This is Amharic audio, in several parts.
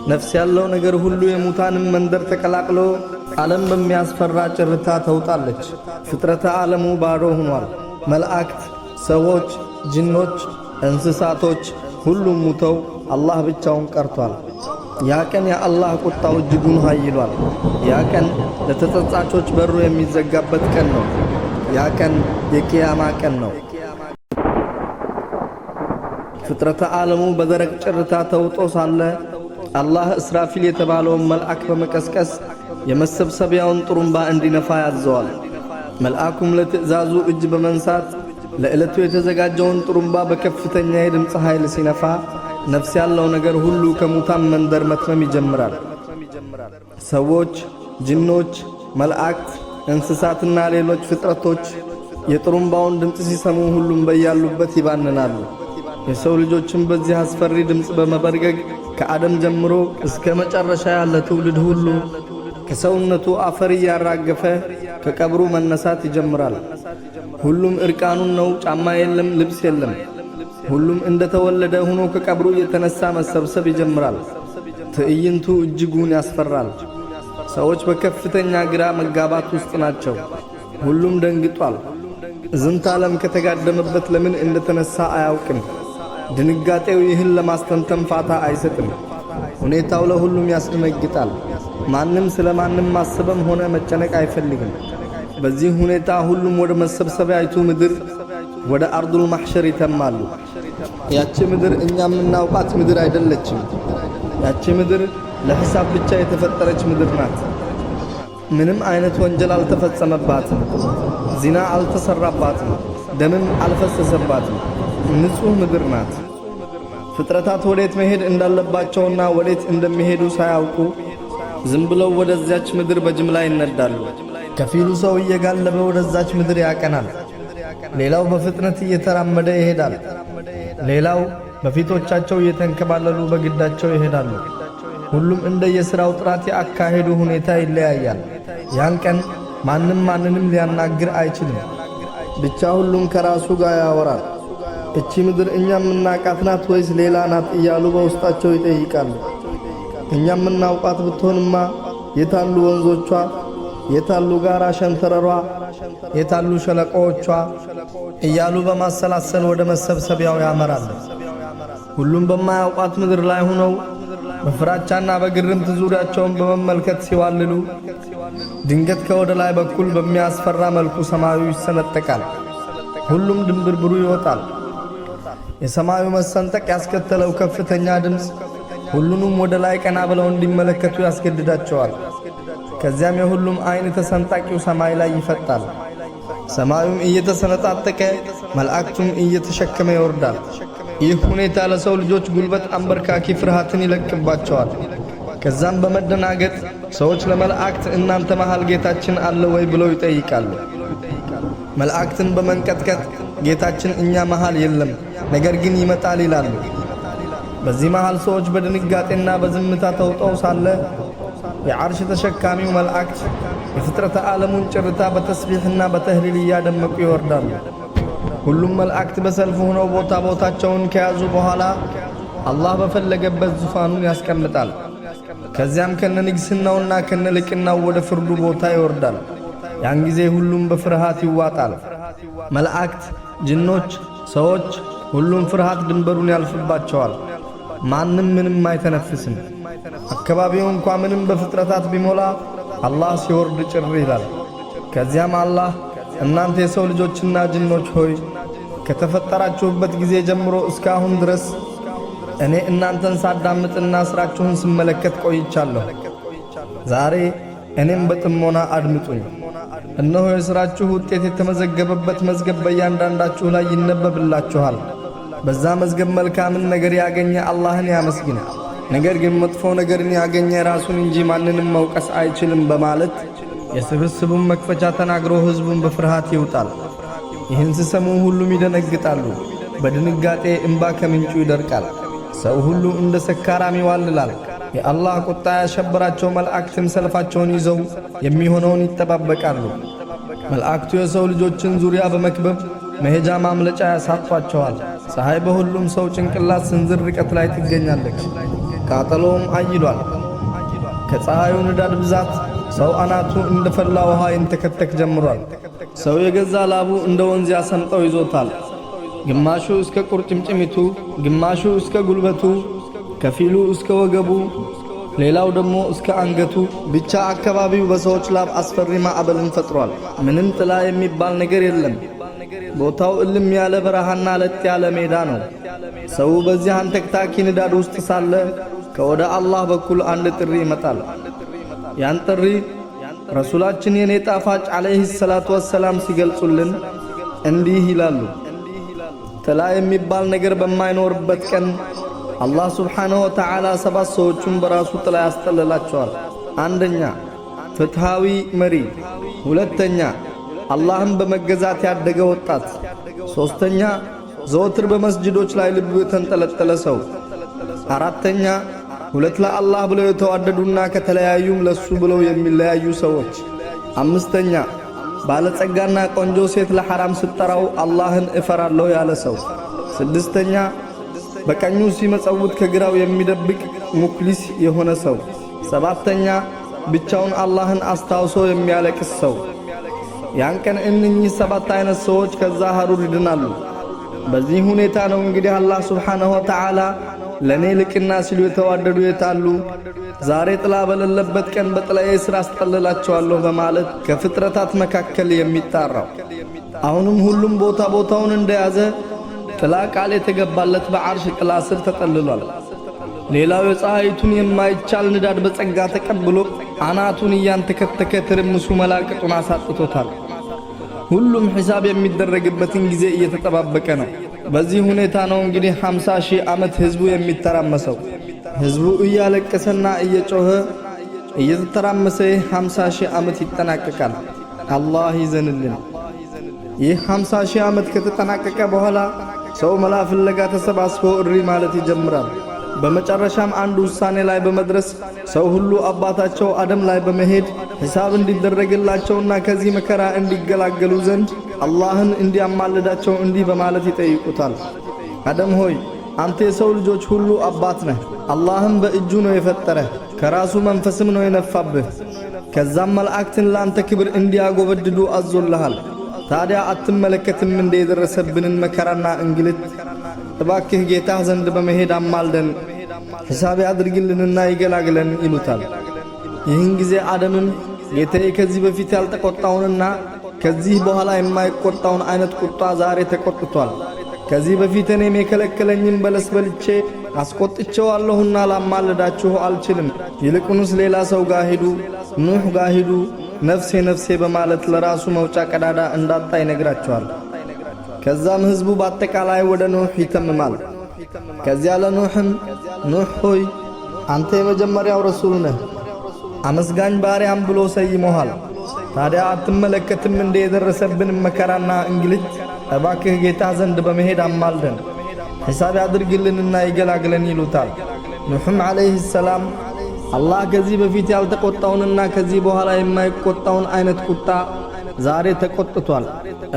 ነፍስ ያለው ነገር ሁሉ የሙታንን መንደር ተቀላቅሎ ዓለም በሚያስፈራ ጭርታ ተውጣለች። ፍጥረተ ዓለሙ ባዶ ሆኗል። መላእክት፣ ሰዎች፣ ጅኖች፣ እንስሳቶች ሁሉም ሙተው አላህ ብቻውን ቀርቷል። ያ ቀን የአላህ ቁጣው እጅጉን ኃይሏል። ያ ቀን ለተጸጻቾች በሩ የሚዘጋበት ቀን ነው። ያ ቀን የቅያማ ቀን ነው። ፍጥረተ ዓለሙ በደረቅ ጭርታ ተውጦ ሳለ አላህ እስራፊል የተባለውን መልአክ በመቀስቀስ የመሰብሰቢያውን ጥሩምባ እንዲነፋ ያዘዋል። መልአኩም ለትዕዛዙ እጅ በመንሳት ለዕለቱ የተዘጋጀውን ጥሩምባ በከፍተኛ የድምፅ ኃይል ሲነፋ ነፍስ ያለው ነገር ሁሉ ከሙታን መንደር መትመም ይጀምራል። ሰዎች፣ ጅኖች፣ መላእክት፣ እንስሳትና ሌሎች ፍጥረቶች የጥሩምባውን ድምፅ ሲሰሙ ሁሉም በያሉበት ይባንናሉ። የሰው ልጆችም በዚህ አስፈሪ ድምፅ በመበርገግ ከአደም ጀምሮ እስከ መጨረሻ ያለ ትውልድ ሁሉ ከሰውነቱ አፈር እያራገፈ ከቀብሩ መነሳት ይጀምራል። ሁሉም እርቃኑን ነው። ጫማ የለም፣ ልብስ የለም። ሁሉም እንደተወለደ ሆኖ ከቀብሩ እየተነሳ መሰብሰብ ይጀምራል። ትዕይንቱ እጅጉን ያስፈራል። ሰዎች በከፍተኛ ግራ መጋባት ውስጥ ናቸው። ሁሉም ደንግጧል። ዝንተ ዓለም ከተጋደመበት ለምን እንደተነሳ አያውቅም። ድንጋጤው ይህን ለማስተንተን ፋታ አይሰጥም። ሁኔታው ለሁሉም ያስደነግጣል። ማንም ስለ ማንም ማሰብም ሆነ መጨነቅ አይፈልግም። በዚህ ሁኔታ ሁሉም ወደ መሰብሰቢያይቱ ምድር ወደ አርዱል ማሕሸር ይተማሉ። ያቺ ምድር እኛ የምናውቃት ምድር አይደለችም። ያቺ ምድር ለሒሳብ ብቻ የተፈጠረች ምድር ናት። ምንም አይነት ወንጀል አልተፈጸመባትም። ዚና አልተሰራባትም። ደምም አልፈሰሰባትም። ንጹሕ ምድር ናት። ፍጥረታት ወዴት መሄድ እንዳለባቸውና ወዴት እንደሚሄዱ ሳያውቁ ዝም ብለው ወደዚያች ምድር በጅምላ ይነዳሉ። ከፊሉ ሰው እየጋለበ ወደዛች ምድር ያቀናል። ሌላው በፍጥነት እየተራመደ ይሄዳል። ሌላው በፊቶቻቸው እየተንከባለሉ በግዳቸው ይሄዳሉ። ሁሉም እንደየሥራው ጥራት የአካሄዱ ሁኔታ ይለያያል። ያን ቀን ማንም ማንንም ሊያናግር አይችልም። ብቻ ሁሉም ከራሱ ጋር ያወራል። እቺ ምድር እኛ የምናውቃት ናት ወይስ ሌላ ናት እያሉ በውስጣቸው ይጠይቃሉ። እኛ የምናውቃት ብትሆንማ የታሉ ወንዞቿ? የታሉ ጋራ ሸንተረሯ? የታሉ ሸለቆዎቿ? እያሉ በማሰላሰል ወደ መሰብሰቢያው ያመራሉ። ሁሉም በማያውቋት ምድር ላይ ሆነው በፍራቻና በግርምት ዙሪያቸውን በመመልከት ሲዋልሉ ድንገት ከወደ ላይ በኩል በሚያስፈራ መልኩ ሰማዩ ይሰነጠቃል። ሁሉም ድንብርብሩ ይወጣል። የሰማዩ መሰንጠቅ ያስከተለው ከፍተኛ ድምፅ ሁሉንም ወደ ላይ ቀና ብለው እንዲመለከቱ ያስገድዳቸዋል። ከዚያም የሁሉም ዓይን ተሰንጣቂው ሰማይ ላይ ይፈጣል። ሰማዩም እየተሰነጣጠቀ መላእክቱም እየተሸከመ ይወርዳል። ይህ ሁኔታ ለሰው ልጆች ጉልበት አንበርካኪ ፍርሃትን ይለቅባቸዋል። ከዛም በመደናገጥ ሰዎች ለመላእክት እናንተ መሃል ጌታችን አለ ወይ ብለው ይጠይቃሉ። መላእክትን በመንቀጥቀጥ ጌታችን እኛ መሃል የለም፣ ነገር ግን ይመጣል ይላሉ። በዚህ መሃል ሰዎች በድንጋጤና በዝምታ ተውጠው ሳለ የዓርሽ ተሸካሚው መላእክት የፍጥረተ ዓለሙን ጭርታ በተስቢሕና በተህሊል እያደመቁ ይወርዳሉ። ሁሉም መላእክት በሰልፍ ሆነው ቦታ ቦታቸውን ከያዙ በኋላ አላህ በፈለገበት ዙፋኑን ያስቀምጣል። ከዚያም ከነ ንግሥናውና ከነ ልቅናው ወደ ፍርዱ ቦታ ይወርዳል። ያን ጊዜ ሁሉም በፍርሃት ይዋጣል። መላእክት፣ ጅኖች፣ ሰዎች ሁሉም ፍርሃት ድንበሩን ያልፍባቸዋል። ማንም ምንም አይተነፍስም። አካባቢው እንኳ ምንም በፍጥረታት ቢሞላ አላህ ሲወርድ ጭር ይላል። ከዚያም አላህ እናንተ የሰው ልጆችና ጅኖች ሆይ ከተፈጠራችሁበት ጊዜ ጀምሮ እስካሁን ድረስ እኔ እናንተን ሳዳምጥና ስራችሁን ስመለከት ቆይቻለሁ። ዛሬ እኔም በጥሞና አድምጡኝ። እነሆ የሥራችሁ ውጤት የተመዘገበበት መዝገብ በእያንዳንዳችሁ ላይ ይነበብላችኋል። በዛ መዝገብ መልካምን ነገር ያገኘ አላህን ያመስግን፣ ነገር ግን መጥፎ ነገርን ያገኘ ራሱን እንጂ ማንንም መውቀስ አይችልም በማለት የስብስቡን መክፈቻ ተናግሮ ሕዝቡን በፍርሃት ይውጣል። ይህን ሲሰሙ ሁሉም ይደነግጣሉ። በድንጋጤ እምባ ከምንጩ ይደርቃል። ሰው ሁሉ እንደ ሰካራም ይዋልላል። የአላህ ቁጣ ያሸበራቸው መላእክትም ሰልፋቸውን ይዘው የሚሆነውን ይጠባበቃሉ። መላእክቱ የሰው ልጆችን ዙሪያ በመክበብ መሄጃ ማምለጫ ያሳጧቸዋል። ፀሐይ በሁሉም ሰው ጭንቅላት ስንዝር ርቀት ላይ ትገኛለች። ቃጠሎውም አይሏል። ከፀሐዩ ንዳድ ብዛት ሰው አናቱ እንደፈላ ውሃ ይንተከተክ ጀምሯል። ሰው የገዛ ላቡ እንደ ወንዝ ያሰምጠው ይዞታል። ግማሹ እስከ ቁርጭምጭሚቱ፣ ግማሹ እስከ ጉልበቱ፣ ከፊሉ እስከ ወገቡ፣ ሌላው ደግሞ እስከ አንገቱ። ብቻ አካባቢው በሰዎች ላብ አስፈሪ ማዕበልን ፈጥሯል። ምንም ጥላ የሚባል ነገር የለም። ቦታው እልም ያለ በረሃና ለጥ ያለ ሜዳ ነው። ሰው በዚህ አንተክታኪ ንዳድ ውስጥ ሳለ ከወደ አላህ በኩል አንድ ጥሪ ይመጣል። ያን ጥሪ ረሱላችን የኔ ጣፋጭ ዓለይሂ ሰላቱ ወሰላም ሲገልጹልን እንዲህ ይላሉ። ጥላ የሚባል ነገር በማይኖርበት ቀን አላህ ሱብሓነሁ ወተዓላ 7 ሰዎቹን በራሱ ጥላ ያስጠልላቸዋል። አንደኛ ፍትሃዊ መሪ፣ ሁለተኛ አላህን በመገዛት ያደገ ወጣት፣ ሦስተኛ ዘወትር በመስጅዶች ላይ ልቡ የተንጠለጠለ ሰው፣ አራተኛ ሁለት ለአላህ ብለው የተዋደዱና ከተለያዩም ለሱ ብለው የሚለያዩ ሰዎች፣ አምስተኛ ባለጸጋና ቆንጆ ሴት ለሐራም ስትጠራው አላህን እፈራለሁ ያለ ሰው፣ ስድስተኛ በቀኙ ሲመጸውት ከግራው የሚደብቅ ሙክሊስ የሆነ ሰው፣ ሰባተኛ ብቻውን አላህን አስታውሶ የሚያለቅስ ሰው። ያን ቀን እነኚህ 7 አይነት ሰዎች ከዛ ሐሩር ይድናሉ። በዚህ ሁኔታ ነው እንግዲህ አላህ ሱብሓነሁ ወተዓላ ለኔ ልቅና ሲሉ የተዋደዱ የታሉ? ዛሬ ጥላ በሌለበት ቀን በጥላዬ ስር አስጠልላቸዋለሁ በማለት ከፍጥረታት መካከል የሚጣራው። አሁንም ሁሉም ቦታ ቦታውን እንደያዘ ጥላ ቃል የተገባለት በዓርሽ ጥላ ስር ተጠልሏል። ሌላው የፀሐይቱን የማይቻል ንዳድ በጸጋ ተቀብሎ አናቱን እያንተከተከ ትርምሱ መላቅጡን አሳጥቶታል። ሁሉም ሒሳብ የሚደረግበትን ጊዜ እየተጠባበቀ ነው። በዚህ ሁኔታ ነው እንግዲህ 50 ሺህ ዓመት ህዝቡ የሚተራመሰው። ህዝቡ እያለቀሰና እየጮኸ እየተተራመሰ 50 ሺህ ዓመት ይጠናቀቃል። አላህ ይዘንልን። ይህ 50 ሺህ ዓመት ከተጠናቀቀ በኋላ ሰው መላ ፍለጋ ተሰባስቦ እሪ ማለት ይጀምራል። በመጨረሻም አንድ ውሳኔ ላይ በመድረስ ሰው ሁሉ አባታቸው አደም ላይ በመሄድ ሒሳብ እንዲደረግላቸውና ከዚህ መከራ እንዲገላገሉ ዘንድ አላህን እንዲያማልዳቸው እንዲህ በማለት ይጠይቁታል። አደም ሆይ አንተ የሰው ልጆች ሁሉ አባት ነህ። አላህም በእጁ ነው የፈጠረህ፣ ከራሱ መንፈስም ነው የነፋብህ። ከዛም መላእክትን ላንተ ክብር እንዲያጎበድዱ አዞልሃል። ታዲያ አትመለከትም እንደ የደረሰብንን መከራና እንግልት? እባክህ ጌታህ ዘንድ በመሄድ አማልደን፣ ሒሳብ ያድርግልንና ይገላግለን ይሉታል። ይህን ጊዜ አደምም ጌታዬ ከዚህ በፊት ያልተቆጣውንና ከዚህ በኋላ የማይቆጣውን አይነት ቁጣ ዛሬ ተቆጥቷል። ከዚህ በፊት እኔም የከለከለኝን በለስ በልቼ አስቆጥቼዋለሁና ላማልዳችሁ አልችልም። ይልቁንስ ሌላ ሰው ጋር ሂዱ፣ ኑሕ ጋር ሂዱ፣ ነፍሴ ነፍሴ በማለት ለራሱ መውጫ ቀዳዳ እንዳጣ ይነግራቸዋል። ከዛም ህዝቡ በአጠቃላይ ወደ ኑሕ ይተምማል። ከዚያ ለኑሕም ኑሕ ሆይ አንተ የመጀመሪያው ረሱል ነህ፣ አመስጋኝ ባሪያም ብሎ ሰይሞሃል። ታዲያ አትመለከትም እንደ የደረሰብን መከራና እንግልት? እባክህ ጌታ ዘንድ በመሄድ አማልደን፣ ሒሳብ ያድርግልንና ይገላግለን ይሉታል። ኑሕም ዓለይሂ ሰላም አላህ ከዚህ በፊት ያልተቆጣውንና ከዚህ በኋላ የማይቆጣውን አይነት ቁጣ ዛሬ ተቆጥቷል።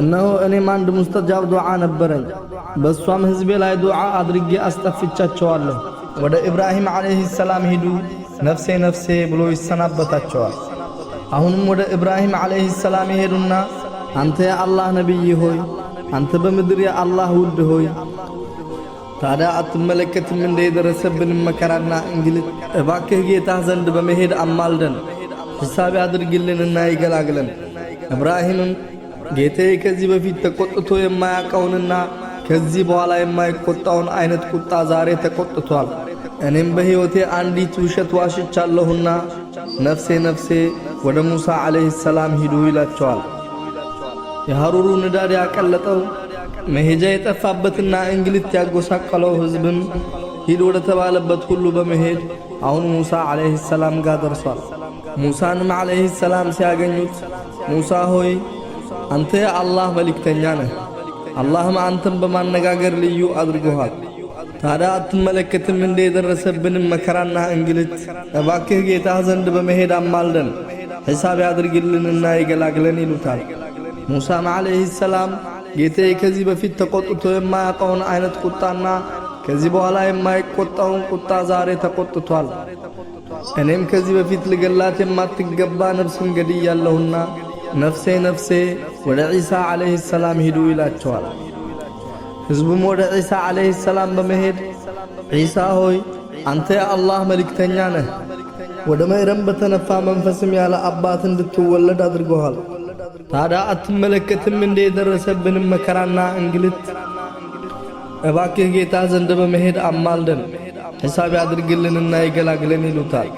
እነሆ እኔም አንድ ሙስተጃብ ዱዓ ነበረኝ፣ በእሷም ህዝቤ ላይ ዱዓ አድርጌ አስጠፍቻቸዋለሁ። ወደ ኢብራሂም ዓለይሂ ሰላም ሂዱ፣ ነፍሴ ነፍሴ ብሎ ይሰናበታቸዋል። አሁንም ወደ ኢብራሂም ዓለይሂ ሰላም ይሄዱና አንተ የአላህ ነቢይ ሆይ፣ አንተ በምድር የአላህ ውድ ሆይ፣ ታዲያ አትመለከትም እንደ የደረሰብን መከራና እንግልት? እባክህ ጌታህ ዘንድ በመሄድ አማልደን፣ ሒሳብ ያድርግልንና ይገላግለን። ኢብራሂምም ጌታዬ ከዚህ በፊት ተቆጥቶ የማያውቀውንና ከዚህ በኋላ የማይቆጣውን አይነት ቁጣ ዛሬ ተቆጥቷል። እኔም በሕይወቴ አንዲት ውሸት ዋሽቻለሁና ነፍሴ ነፍሴ ወደ ሙሳ ዓለይሂ ሰላም ሂዱ ይላቸዋል። የሐሩሩ ንዳድ ያቀለጠው መሄጃ የጠፋበትና እንግልት ያጎሳቀለው ሕዝብም ሂድ ወደ ተባለበት ሁሉ በመሄድ አሁን ሙሳ ዓለይሂ ሰላም ጋር ደርሷል። ሙሳንም ዓለይሂ ሰላም ሲያገኙት ሙሳ ሆይ አንተ የአላህ መልእክተኛ ነህ፣ አላህም አንተን በማነጋገር ልዩ አድርጎሃል። ታዲያ አትመለከትም እንደ የደረሰብንን መከራና እንግልት? እባክህ ጌታህ ዘንድ በመሄድ አማልደን፣ ሒሳብ ያድርግልንና ይገላግለን ይሉታል። ሙሳም ዓለይሂ ሰላም ጌታዬ ከዚህ በፊት ተቆጥቶ የማያውቀውን አይነት ቁጣና ከዚህ በኋላ የማይቆጣውን ቁጣ ዛሬ ተቆጥቷል። እኔም ከዚህ በፊት ልገላት የማትገባ ነፍስን ገድያለሁና ነፍሴ ነፍሴ ወደ ዒሳ ዓለይሂ ሰላም ሂዱ ይላቸዋል። ሕዝቡም ወደ ዒሳ ዓለይሂ ሰላም በመሄድ ዒሳ ሆይ አንተ የአላህ መልእክተኛ ነህ፣ ወደ መይረም በተነፋ መንፈስም ያለ አባት እንድትወለድ አድርጎሃል። ታዲያ አትመለከትም እንደ የደረሰብንም መከራና እንግልት? እባክህ ጌታ ዘንድ በመሄድ አማልደን፣ ሒሳብ ያድርግልንና ይገላግለን ይሉታል።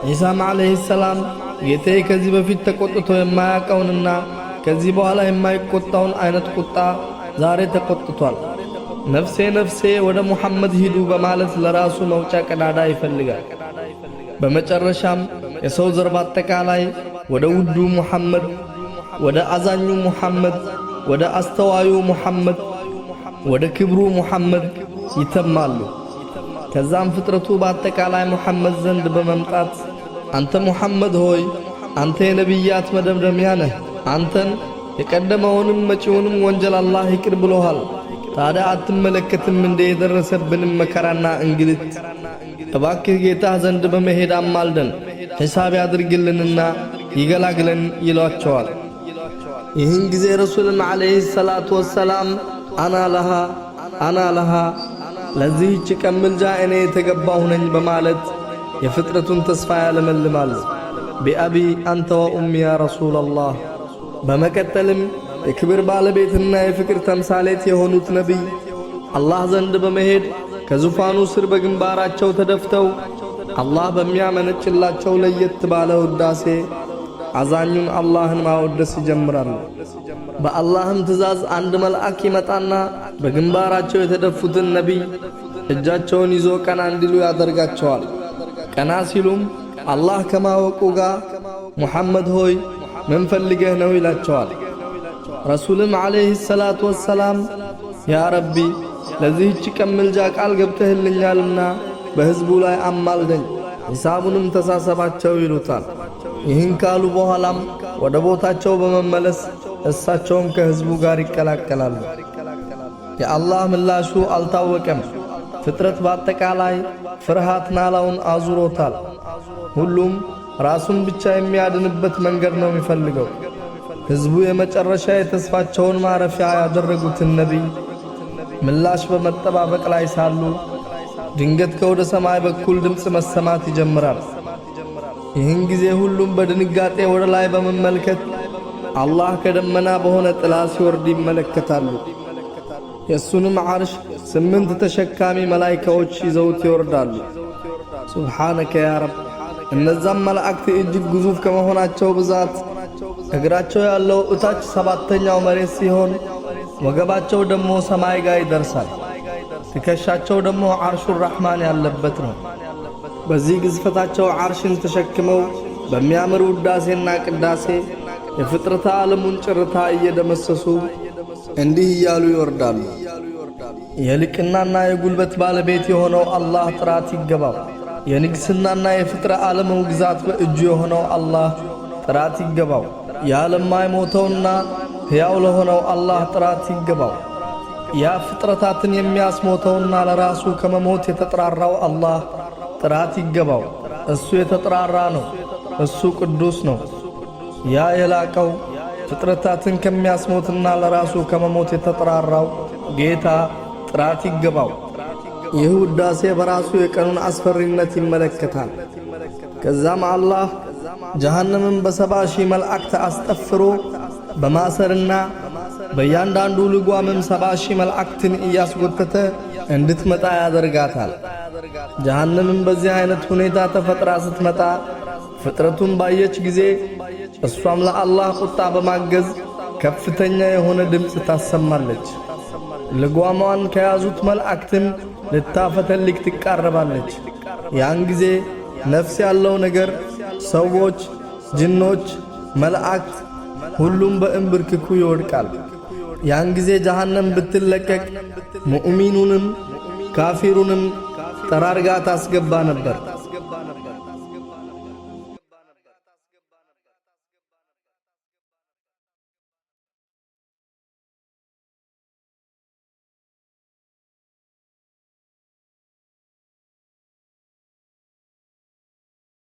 ዒሳም ዓለይሂ ሰላም ጌታዬ ከዚህ በፊት ተቆጥቶ የማያውቀውንና ከዚህ በኋላ የማይቆጣውን አይነት ቁጣ ዛሬ ተቆጥቷል። ነፍሴ ነፍሴ ወደ ሙሐመድ ሂዱ በማለት ለራሱ መውጫ ቀዳዳ ይፈልጋል። በመጨረሻም የሰው ዘር በአጠቃላይ ወደ ውዱ ሙሐመድ፣ ወደ አዛኙ ሙሐመድ፣ ወደ አስተዋዩ ሙሐመድ፣ ወደ ክብሩ ሙሐመድ ይተማሉ። ከዛም ፍጥረቱ በአጠቃላይ ሙሐመድ ዘንድ በመምጣት አንተ ሙሐመድ ሆይ አንተ የነቢያት መደምደሚያ ነህ፣ አንተን የቀደመውንም መጪውንም ወንጀል አላህ ይቅር ብሎሃል። ታዲያ አትመለከትም እንደ የደረሰብንም መከራና እንግልት? እባክህ ጌታህ ዘንድ በመሄድ አማልደን፣ ሒሳብ ያድርግልንና ይገላግለን ይሏቸዋል። ይህን ጊዜ ረሱልም ዓለይሂ ሰላቱ ወሰላም አና ለሃ አና ለሃ ለዚህች ቀን ምልጃ እኔ የተገባሁ ነኝ በማለት የፍጥረቱን ተስፋ ያለመልማሉ። ቢአቢ አንተ ወኡሚ ያ ረሱለላህ። በመቀጠልም የክብር ባለቤትና የፍቅር ተምሳሌት የሆኑት ነቢይ አላህ ዘንድ በመሄድ ከዙፋኑ ስር በግንባራቸው ተደፍተው አላህ በሚያመነጭላቸው ለየት ባለ ውዳሴ አዛኙን አላህን ማወደስ ይጀምራሉ። በአላህም ትእዛዝ አንድ መልአክ ይመጣና በግንባራቸው የተደፉትን ነቢይ እጃቸውን ይዞ ቀና እንዲሉ ያደርጋቸዋል። ቀና ሲሉም አላህ ከማወቁ ጋር ሙሐመድ ሆይ ምን ፈልገህ ነው ይላቸዋል። ረሱልም ዓለይሂ ሰላቱ ወሰላም ያ ረቢ ለዚህች ቀን ምልጃ ቃል ገብተህልኛልና በሕዝቡ ላይ አማልደኝ፣ ሒሳቡንም ተሳሰባቸው ይሉታል። ይህን ካሉ በኋላም ወደ ቦታቸው በመመለስ እሳቸውም ከሕዝቡ ጋር ይቀላቀላሉ። የአላህ ምላሹ አልታወቀም። ፍጥረት በአጠቃላይ ፍርሃት ናላውን አዙሮታል። ሁሉም ራሱን ብቻ የሚያድንበት መንገድ ነው የሚፈልገው። ሕዝቡ የመጨረሻ የተስፋቸውን ማረፊያ ያደረጉትን ነቢይ ምላሽ በመጠባበቅ ላይ ሳሉ ድንገት ከወደ ሰማይ በኩል ድምፅ መሰማት ይጀምራል። ይህን ጊዜ ሁሉም በድንጋጤ ወደ ላይ በመመልከት አላህ ከደመና በሆነ ጥላ ሲወርድ ይመለከታሉ። የእሱንም ዓርሽ 8 ተሸካሚ መላይካዎች ይዘውት ይወርዳሉ። ሱብሓነከ ያ ረብ። እነዛም መላእክት እጅግ ግዙፍ ከመሆናቸው ብዛት እግራቸው ያለው እታች 7ኛው መሬት ሲሆን ወገባቸው ደግሞ ሰማይ ጋር ይደርሳል። ትከሻቸው ደግሞ ዓርሹ ራሕማን ያለበት ነው። በዚህ ግዝፈታቸው ዓርሽን ተሸክመው በሚያምር ውዳሴና ቅዳሴ የፍጥረተ ዓለሙን ጭርታ እየደመሰሱ እንዲህ እያሉ ይወርዳሉ። የልቅናና የጉልበት ባለቤት የሆነው አላህ ጥራት ይገባው። የንግስናና የፍጥረ ዓለሙ ግዛት በእጁ የሆነው አላህ ጥራት ይገባው። ያለማይሞተውና ሕያው ለሆነው አላህ ጥራት ይገባው። ያ ፍጥረታትን የሚያስሞተውና ለራሱ ከመሞት የተጠራራው አላህ ጥራት ይገባው። እሱ የተጠራራ ነው። እሱ ቅዱስ ነው። ያ የላቀው ፍጥረታትን ከሚያስሞትና ለራሱ ከመሞት የተጠራራው ጌታ ጥራት ይገባው። ይህ ውዳሴ በራሱ የቀኑን አስፈሪነት ይመለከታል። ከዛም አላህ ጀሃነምን በ70,000 መላእክት አስጠፍሮ በማሰርና በእያንዳንዱ ልጓምም 70,000 መላእክትን እያስጎተተ እንድትመጣ ያደርጋታል። ጀሃነምን በዚህ አይነት ሁኔታ ተፈጥራ ስትመጣ ፍጥረቱን ባየች ጊዜ እሷም ለአላህ ቁጣ በማገዝ ከፍተኛ የሆነ ድምፅ ታሰማለች። ልጓሟን ከያዙት መላእክትም ልታፈተልክ ትቃረባለች። ያን ጊዜ ነፍስ ያለው ነገር ሰዎች፣ ጅኖች፣ መላእክት ሁሉም በእንብርክኩ ይወድቃል። ያን ጊዜ ጀሃነም ብትለቀቅ ሙእሚኑንም ካፊሩንም ጠራርጋ ታስገባ ነበር።